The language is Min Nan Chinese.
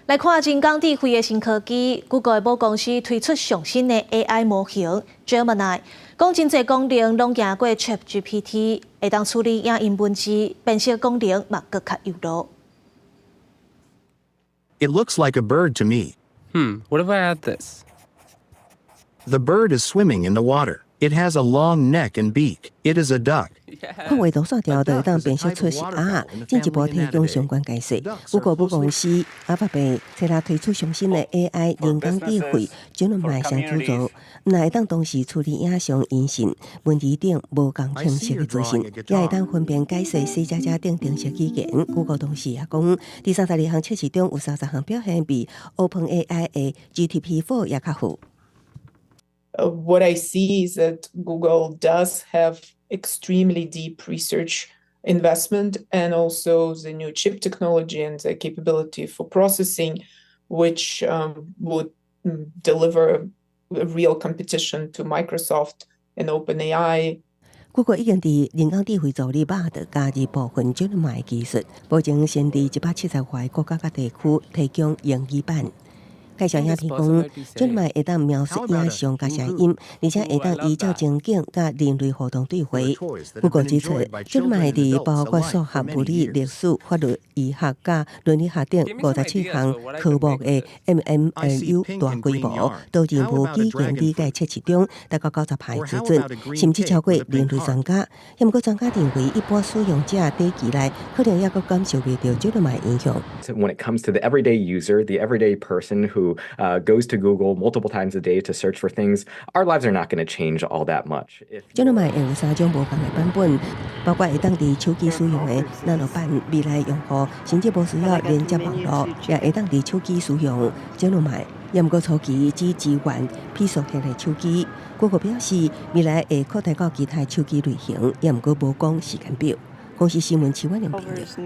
來看人工智慧的新科技，Google 的母公司推出上新的 AI 模型 Gemini，講真濟功能攏贏過 ChatGPT，會當處理影音文字，辨識功能嘛閣較優越。 It looks like a bird to me. What if I add this? The bird is swimming in the water. It has a long neck and beak. It is a duck. 看畫圖線條就會當辨識出是鴨，進一步提供相關解釋。谷歌母公司阿法貝昨日推出上新的 AI 人工智慧，Gemini 雙主軸，毋但會當同時處理影像、音訊、文字等無仝形式的資訊，也會當分辨解釋 C 加加等程式語言。谷歌同時也講，佇32項測試中有30項表現比 OpenAI 的 GPT-4 也較好。 What I see is that Google does have extremely deep research investment and also the new chip technology and the capability for processing, which would deliver a real competition to Microsoft and OpenAI. 谷歌已經佇人工智慧助理 Bard 加入部分 Gemini 技術，目前先佇170外個國家佮地區提供英語版。介紹影片講，Gemini 會當描述影像佮聲音，而且會當依照情景佮人類互動對話。谷歌指出，Gemini 佇包括數學、物理、歷史、法律、醫學佮倫理學等57項科目的 MMLU 大規模多任務語言理解測試中，達到90%的水準，甚至超過人類專家。毋過專家認為，一般使用者短期內可能猶閣感受袂著 Gemini 影響。 When it comes to the everyday user, the everyday person who goes to Google multiple times a day to search for things, our lives are not going to change all that much. Gemini 會有三種無仝的版本，包括會當佇手機使用的 Nano 版，未來用戶甚至無需要連接網路，也會當佇手機使用 Gemini。毋過初期只支援 Pixel 系列手機。谷歌表示，未來會擴大到其他手機類型，也毋過無講時間表。公視新聞徐婉玲編譯。